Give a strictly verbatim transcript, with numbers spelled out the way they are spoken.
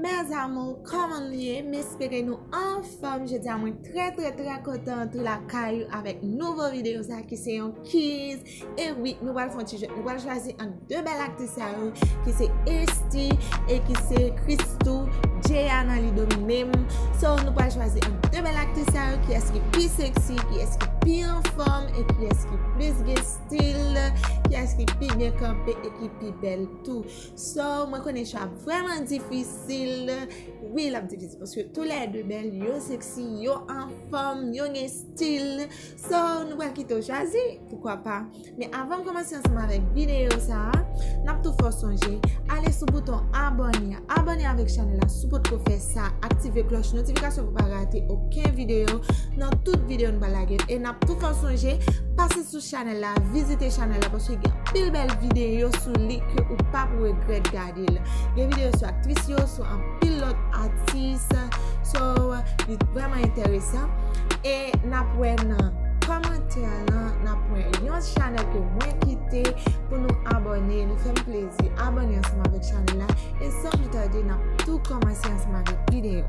Mes amours, kòman nou ye? M espere nou anfòm. Jodi a mwen trè, trè, trè kontan antre lakay ou avèk nouvo videyo sa ki se yon quiz. E wi, nou pral fè yon ti jwèt. Nou pral chwazi ant de bèl aktris sa yo ki se Esthie e ki se Christoo. Jay a nan li domine m. So, nou pral chwazi ant de bèl aktris sa yo kiyès ki pi sexy, kiyès ki pi anfòm e kiyès ki plis gen stil, kiyès ki pi byen kanpe e ki pi bèl tou. So, mwen konnen chwa vrèman difisil. Wi, l ap difisil paske toulède bèl, yo sexy, yo anfòm, yo gen stil. So, nou pral kite w chwazi, poukwa pa. Men avan m kòmanse ansanm avèk videyo sa a, n ap tou fè w sonje, ale sou bouton abòne a. Abòne avèk chanèl la si w potko fè sa, aktive klòch notifikasyon pou w pa rate okenn videyo nan tout videyo nou pral lage. E n ap tou fè w sonje, pase sou chanèl la, vizite chanèl la, paske gen anpil bèl videyo sou li ke ou p ap regrèt gade l. Gen videyo sou aktris yo, sou anpil lòt atis. So, li vrèman enteresan. E n ap wè nan kòmantè lan, n ap wè yon chanèl ke mwen kite pou nou abòne. Li fè m plezi abòne ansanm avèk chanèl la. E san pli tade, n ap tou kòmanse ansanm avèk videyo.